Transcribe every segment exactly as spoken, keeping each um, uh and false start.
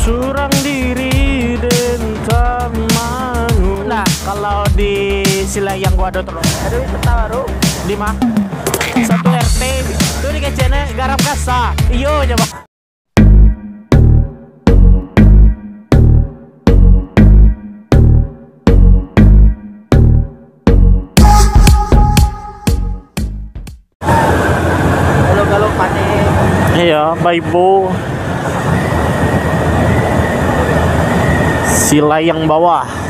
Surang diri den tamangu. Nah, kalau di Silayang gua ada terus. Ada wisata baru. Di ma? Satu R T. Tu di kecene garap kasa. Iyo, coba. Kalau-kalau panik. Iya, Baibo. Silayang Bawah.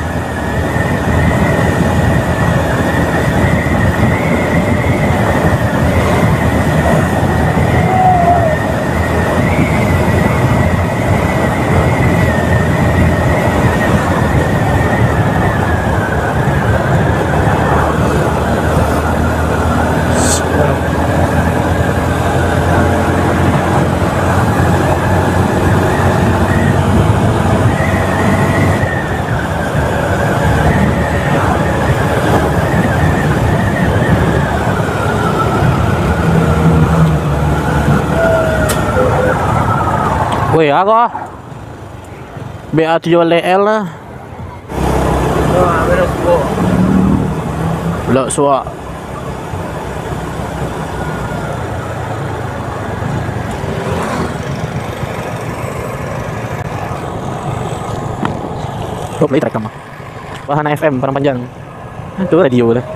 Woi, ako ah. B A tujuh L L lah. Lok suak. Kok play track sama? Wahana F M, Padang Panjang. Itu radio lah.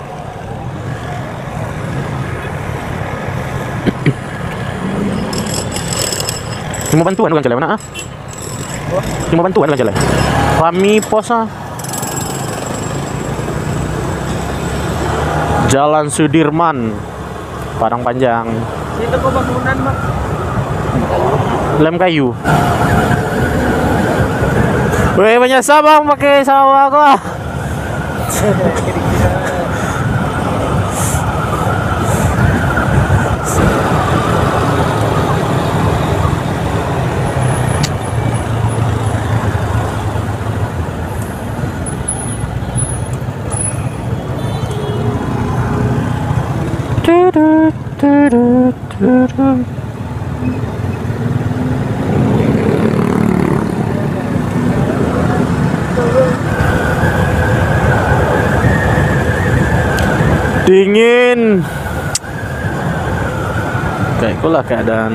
Cuma bantuan bukan jalan mana ah? Cuma bantuan bukan jalan. Kami pos ah. Jalan Sudirman. Padang Panjang. Itu pembangunan, Bang. Lem kayu. Weh, banyak sabang pakai sawah ko ah. Dingin. Kayak itulah keadaan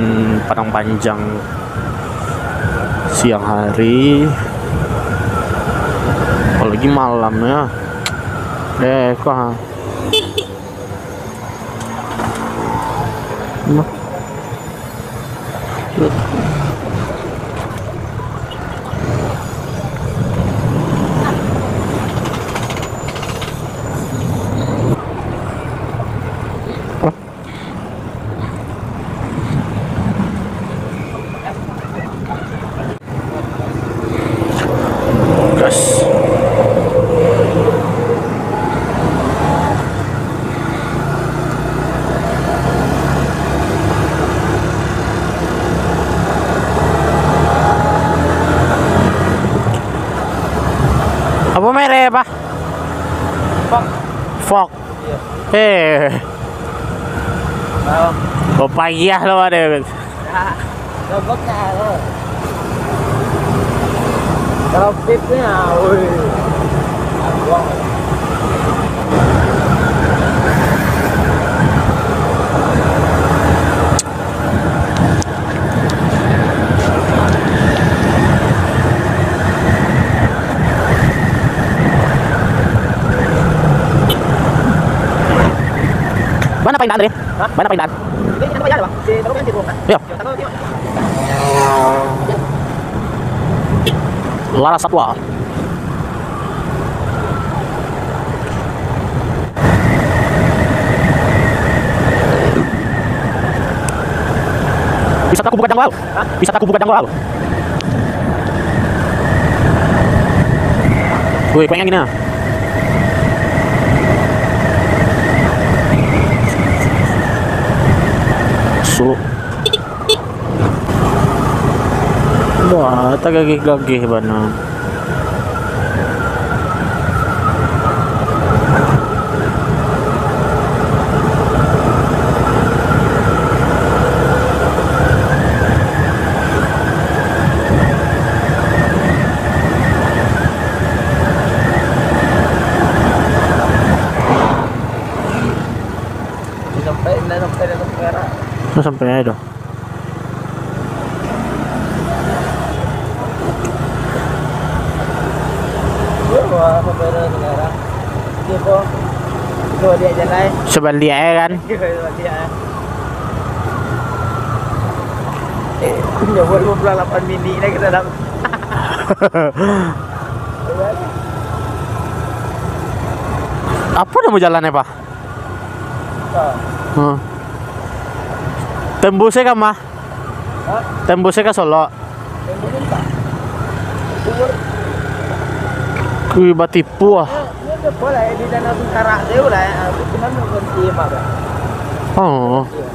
Padang Panjang siang hari, apalagi malamnya. Eh, kok, ah. Nah. Gas. Apo merek, Pak? Fox. Fox. Iyo. Eh. Oh, payah lo ado. Ya, lo bekal lo. Kalau pipnya, woi. Buang. Bana paindaan tadi? Hah? Bana paindaan? Ini kan bayar, Bang. Si Tano kan si Bro, kan? Iya. Si Tano dia. Laras Satwa. Bisa tak kubuka jangwal? Hah? Bisa tak kubuka jangwal? Woi, kuat yang gini ah. Suruh. Wah, tagageh-gageh bana. Sampai, ndak sampai, ndak sampai, Ra. Ndak sampai ai doh. Iyo, wah, sampai, Ra, sampai, Ra. Iyo, ko. Itu dia jalan. Sabaliak, ya kan? Iyo, sabaliak, ya. Eh, nyawa lima puluh lapan minit dah kita dalam. Apo namo jalannyo, Pak? Hmm. Tembusnyo ka ma? Hah? Tembusnyo ka Solok. Tembusnyo ka Bogor. Wih, batipuah. Iyo, iyo, iyo, boleh di Danau Sentarak tu lah, ya. Itu kan berhenti, Pak, ya. Oh. Iyo.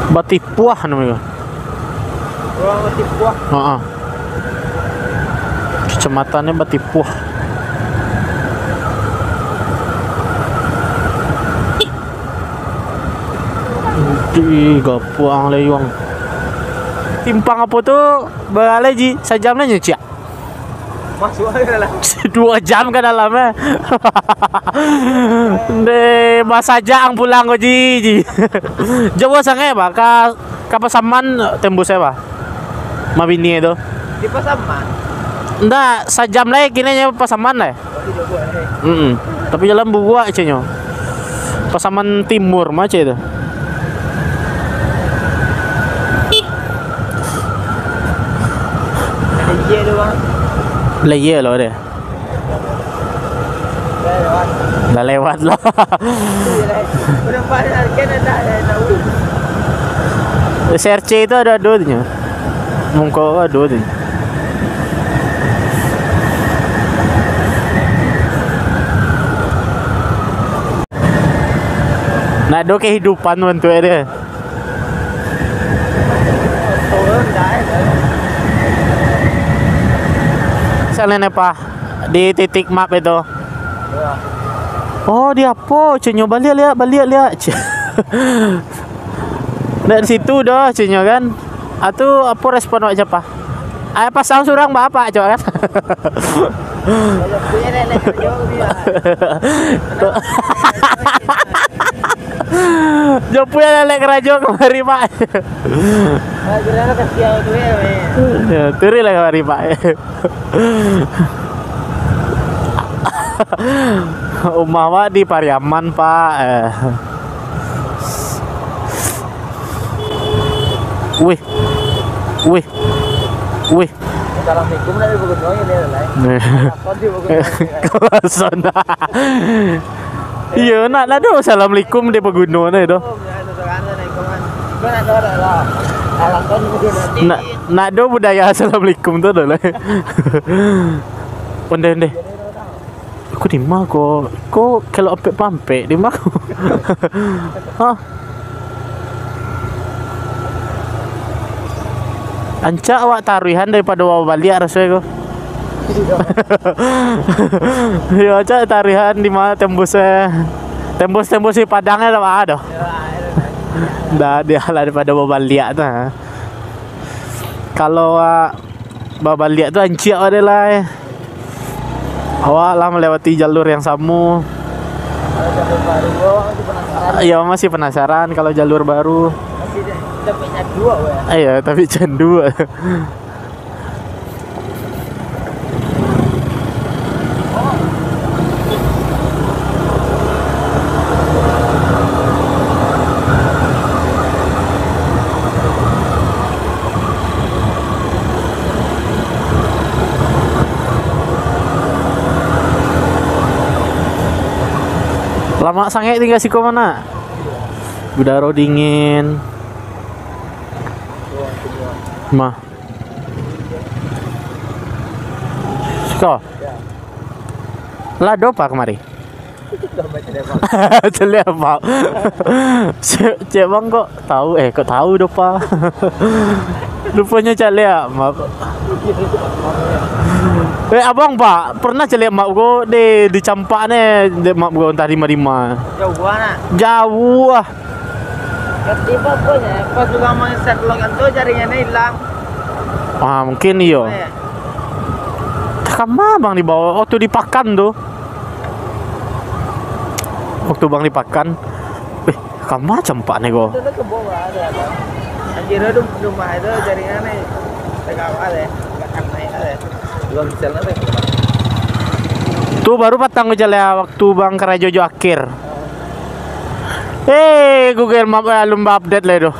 Batipuah namonyo. Urang Batipuah. Heeh. Kacamatannyo Batipuah. Di Gapuang Leyuang. Timpang apo tu? Baralai ji, sajam lah nyo, ciak. Masuk ka dalam. Duo jam ka dalam, eh. Ndeh, basajak ang pulang ko, ji, ji. Jauah sangaik, Pak. Ka, ka Pasaman tembus, eh, Pak. Mabini tu. Di Pasaman? Ndak, sajam lai kironyo Pasaman lai. Tapi jauah, eh. Mm-mm. Tapi jalan buruak, ceknyo. Pasaman Timur mah, cek tu. Lah iyo lo, Bang. Lah iyo lo deh. Lah lewat. Lah lewat lo. Iyo lah. Penumpang kan ada, ada, ada. S R C tu ado duo tu nyo. Mungko ado duo tu. Ndak ado kehidupan bantuak dia. Salen apa? Di titik map itu. Oh, di apo? Ceknyo, "Baliak liak, baliak liak." Cek. Ndak di situ doh, ceknyo kan. Atu apo respon awak capa? Ai pasang surang ba apak, cak kan? Japuik lah lek karajo kamari, Pak. Ya, turi lah kamari, Pak. Umah awak di Pariaman, Pak. Eh. Wih. Wih. Wih. Assalamualaikum lah, Ibu Gubernur, ini adalah. Nih. Apa sih, Ibu Gubernur? Kalasan. Iyo, nak, nak ado assalamualaikum di Paguno ni tu. Nak, nak ado budaya assalamualaikum tu ado lah. Ondeh, ondeh. Ko di ma ko? Ko kelok ampek-pampek di ma ko? Hah? Rancak awak taruihan daripado babaliak raso ko. Iyo, rancak taruihan di ma tembus, eh. Tembus-tembus di Padang lah, doh. Ndak, di lah daripado babaliak tu, ha. Kalau, ah, babaliak tu rancak awak deh lai. Awak lah malewati jalur yang samo. Kalau jalur baru, awak masih penasaran. Iyo, masih penasaran kalau jalur baru. Masih da-, tapi candu awak, ya? Iyo, tapi candu. Lamak sangaik tingga siko mah. Udaro dingin. Mah. Siko. Lah ado pa kamari? Caliak map. Cek, cek bang kok tau, eh, kok tau doh, Pak. Ruponyo caliak map. Eh, abang, Pak, pernah caliak map ko di, di campak ni, di map ko antah di ma-di ma. Jauah, nak. Jauah. Tiba pun, eh, pas urang mangecek vlog kan tu, jaringannya hilang. Ah, mungkin iyo. Kama bang dibawa waktu di Pakan tu. Waktu bang di Pakan. Eh, kama campak ni ko. Itu tu ke bawah tu, apa? Anjir, tu rumah itu jaringan ni. Tegak awal ya. Tegak naik ada. Belum bisa lah. Tu baru patang ko jalan waktu bang karajo jo akhir. Eh, Google Map, eh, alun ba-update lai tu.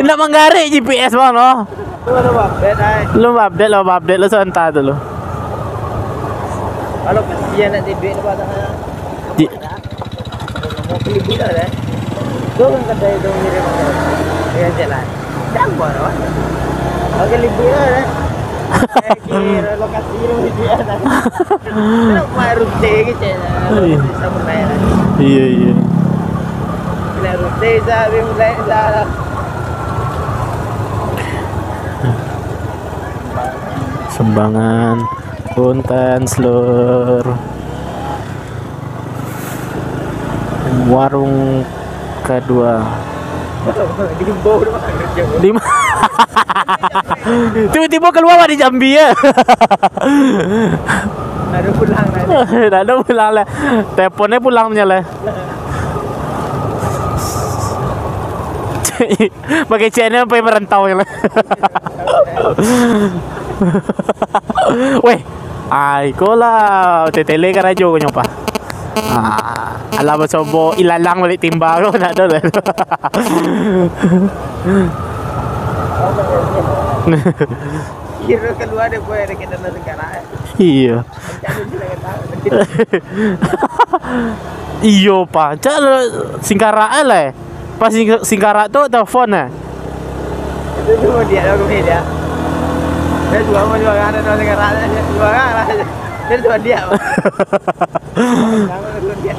Indak manggarik G P S bang lo. Tu lah ba-update ai. Lu ba-update lo, ba-update lo sabanta tu lo. Kalau kasihan nak tibik tu batang. Di- Mau ke libur lah, eh. Tu kan kata itu mirip. Ya, jalan. Campur, apa? Oke, libur lah, eh. Kira lokasi lu itu ya, kan? Baru teh gitu ya. Iya. Bisa mulai lah. Iya, iya. Bila rute bisa, habis mulai bisa lah. Sumbangan. Punten, Lur. Warung kedua. Di ma-, tiba-tiba keluar di Jambi ya. Ada pulang lah. Ada pulang lah. Teleponnya pulang punya lah. Pakai channel pakai merantau je lah. Weh, ai ko lah tetele karajo ko nyopa. Ah, alah basobo ilalang balik timba ko nak ado lah. Kira keluar deh boy ada kita nak sekarang. Iyo. Iyo, pancak lah singkarak lah. Pas sing-, singkarak tu telepon lah. Itu tu dia lah, aku ni dia. Dia dua mau dua kan, ada singkarak dia, dua kan lah. Dia tu dia. Sama tu dia.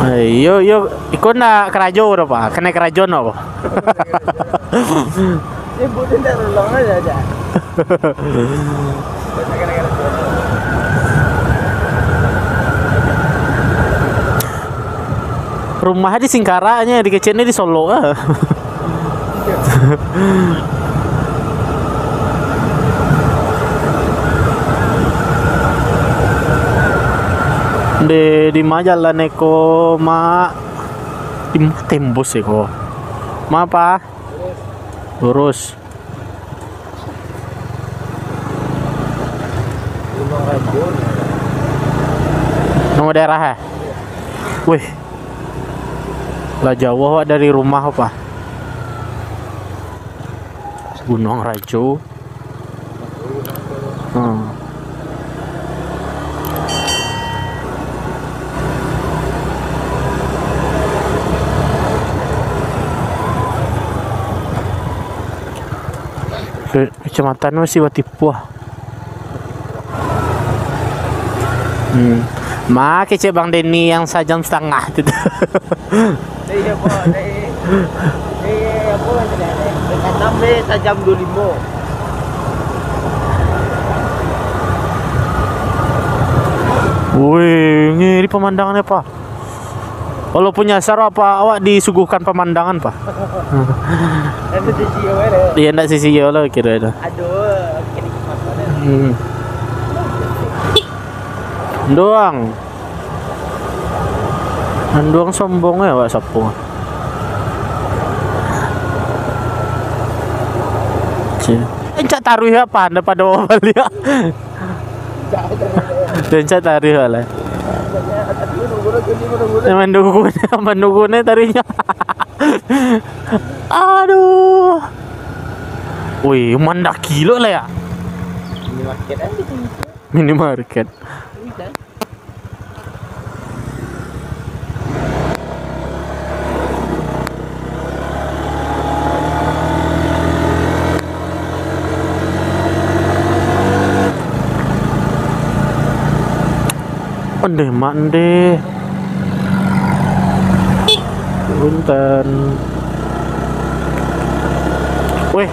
Ai, yo, yo, iko nak karajo dah, Pak. Kena karajo no, Pak. Ibu tu tak tolong aja, aja. Rumah di Singkarak nya, di kecil ni di Solok ah. Di, di ma jalan eko, Mak? Di ma tembus eko? Ma, Pa? Lurus. Nama daerah, eh? Wih. Lah jauh awak dari rumah, apa? Gunung Rajo. Hmm. Ke-, kecamatan masih Batipuah. Hmm. Ma kecek Bang Denny yang sajam satangah tu. Dari apo? Dari, dari apo tadi? Dari Batam deh, sajam duo limo. Wih, ngeri pemandangannyo, Pak. Walaupun nyasar, apa awak disuguhkan pemandangan, Pak? Ndak sisi yo, Pak. Iya, ndak sisi yo lah kira itu. Aduh, kena kipas mana? Hmm. Doang. Anduang sombong ya, awak sapo. Cie. Encak taruih apa anda pada baliak? Encak taruih lah. Yang mandukun, mandukun taruihnya. Aduh. Wih, mandaki lo lah ya. Minimarket. Ondeh mandeh. Punten. Weh,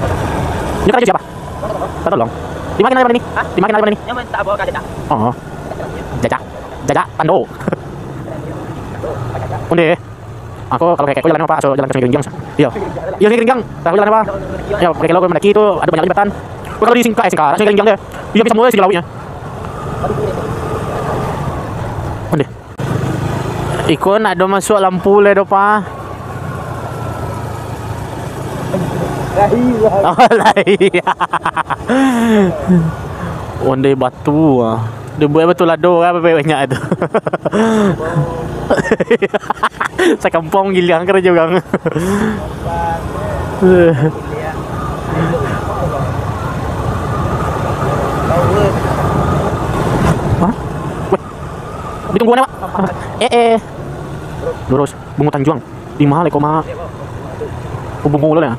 ini kan siapa? Minta tolong. Di mana kenal ini? Hah? Di mana kenal ini? Yang minta bawa ke Jajak. Oh. Jajak. Jajak Pando. Onde. Aku kalau kayak ko jalan apa? So jalan ke Sungai Gerinjang. Iya. Iya, Sungai Gerinjang. Tahu jalan apa? Ya, pakai kalau mendaki itu ada banyak jembatan. Oh, kalau di Singka, eh, Singka, Sungai Gerinjang deh. Iya, bisa mulai sini lautnya. Onde. Iko nak do masuk lampu leh do, Pa. Oh, lah iya. Onde batu ah. Dia buat batu lado kan, banyak tu. Sakampung gilang kerja orang. Hah? Weh. Ditunggu mana, Pak? Eh, eh. Lurus. Bungo Tanjuang. Di mana, koma? Oh, Bungo lah.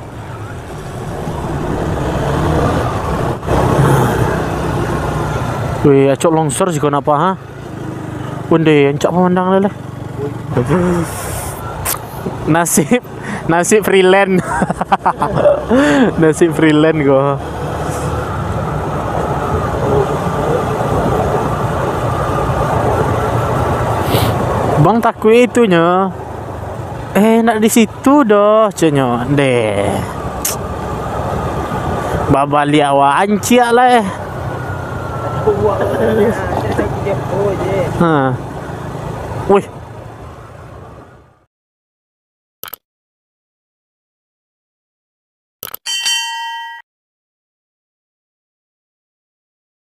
Weh, acok longsor sih kau napa, ha? Onde, ancak pamandang leh. Nasib, nasib freelance. Nasib freelance ko. Bang takuik itunyo. Eh, nak di situ doh, cenyo. Deh. Babaliak awak anciak lah, eh. Ha. Wih,